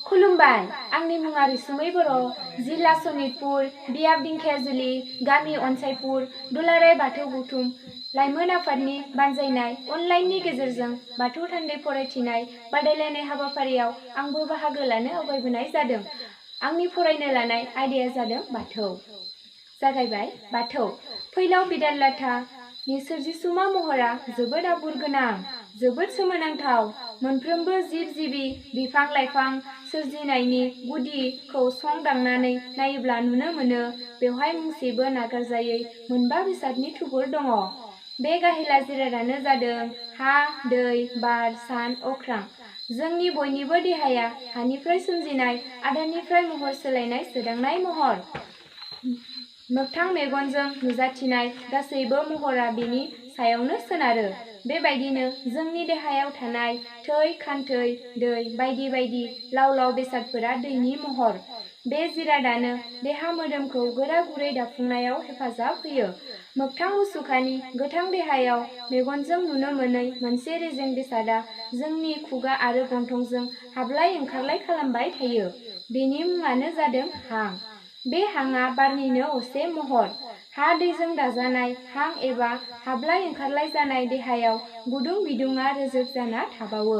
खुलुमबाय, आंनि मुङा रैसुमै बर', जिल्ला सनितपुर, बियाब दिंखियाजुलि, गामि अनसायपुर, दुलाराय बाथौ गौथुम लाइमोन आफादनि बानजायनाय अनलाइननि गेजेरजों बाथौ थान्दै फरायथिनाय बादायलायनाय हाबाफारियाव आंबो बाहागो लानो आवगायबोनाय जादों। आंनि फरायनो लानाय आयदाया जादों बाथौ। जागायबाय बाथौ। फैलाव बिदाल लाथानि सोरजिसुमा महरा जोबोद आबुर गोनां, जोबोद सोमोनांथाव। मोनफ्रोमबो जिब जिबि, बिफां लाइफां सोरजिनायनि गुदिखौ संदांनानै नायोब्ला नुनो मोनो बेवहाय मुंसेबो नागारजायै मोनबा बेसादनि थुबुर दङ। बे गाहेला जिरादानो जादों हा, दै, बार, सान, अख्रां। जोंनि बयनिबो देहाया हानिफ्राय सोमजिनाय, आदारनिफ्राय महर सोलायनाय सोदांनाय महर। मोगथां मेगनजों नुजाथिनाय गासैबो महरा बेनि सायावनो सोनारो। बेबायदिनो जोंनि देहायाव थानाय थै, खान्थै, दै बायदि बायदि लाव लाव बेसादफोरा दैनि महर। बे जिरादानो देहा मोदोमखौ गोरा गुरै दाफुंनायाव हेफाजाब होयो। मोगथां मुसुखानि गोथां देहायाव मेगनजों नुनो मोनै मोनसे रेजें बेसादा जोंनि खुगा आरो गन्थंजों हाबलाय ओंखारलाय खालामबाय थायो। बेनि मुङानो जादों हां। बे हांआ बारनिनो असे महर। हा दैजों दाजानाय हां एबा हाबलाय ओंखारलाय जानाय देहायाव गुदुं बिदुङा रोजोब जाना थाबावो।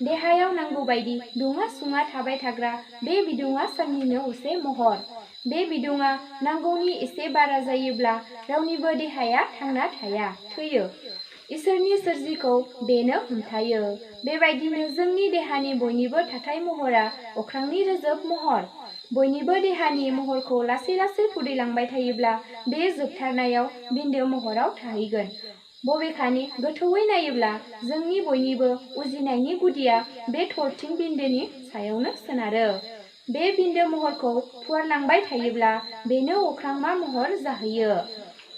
देहायाव नांगौबायदि दुङा सुङा थाबाय थाग्रा बे बिदुङा साननिनो असे महर। बे बिदुङा नांगौनि एसे बारा जायोब्ला रावनिबो देहाया थांना थाया, थैयो। इसोरनि सोरजिखौ बेनो हमथायो। बेबायदिनो जोंनि देहानि बयनिबो थाथाय महरा अख्रांनि रोजोब महर। बयनिबो देहानि महरखौ लासै लासै फुदैलांबाय थायोब्ला बे जोबथारनायाव बिन्दो महराव थाहैगोन। बबेखानि गोथौयै नायोब्ला जोंनि बयनिबो उजिनायनि गुदिया बे थरथिं बिन्दोनि सायावनो सोनारो। बे बिन्दो महरखौ फुवारलांबाय थायोब्ला बेनो अख्रांमा महर जाहैयो।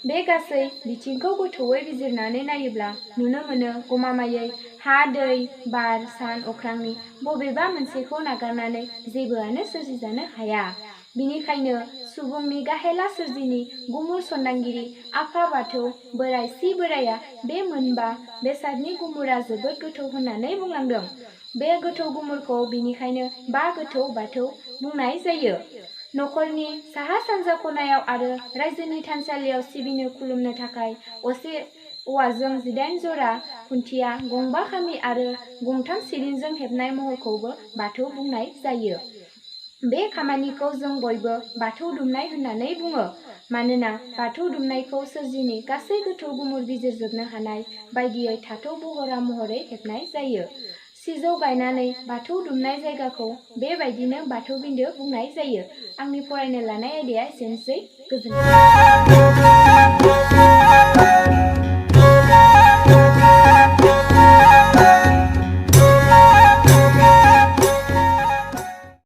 बे गासै बिथिंखौ गोथौयै बिजिरनानै नायोब्ला नुनो मोनो गमामायै हा, दै, बार, सान, अख्रांनि बबेबा मोनसेखौ नागारनानै जेबोआनो सोरजिजानो हाया। बिनिखायनो सुबुंनि गाहेला सोरजिनि गुमुर सन्दांगिरि आफा बाथौ बोराइ सि बोराइया बे मोनबा बेसादनि गुमुरा जोबोद गोथौ होननानै बुंलांदों। बे गोथौ गुमुरखौ बिनिखायनो बा गोथौ बाथौ बुंनाय जायो। नखरनि साहा सानजा खनायाव आरो रायजोनि थानसालियाव सिबिनो खुलुमनो थाखाय असे औवाजों 18 जरा खुन्थिया, गंबा खामि आरो गंथाम सिरिंजों हेबनाय महरखौबो बाथौ बुंनाय जायो। बे खामानिखौ जों बयबो बाथौ दुमनाय होननानै बुङो। मानोना बाथौ दुमनायखौ सोरजिनि गासै गोथौ गुमुर बिजिरजोबनो हानाय बायदियै थाथौ बहरा महरै हेबनाय जायो। सिजौ गायनानै बाथौ दुमनाय जायगाखौ बेबायदिनो बाथौ बिन्दो बुंनाय जायो। आंनि फरायनो लानाय आयदाया एसेनोसै। गोजोन्थों।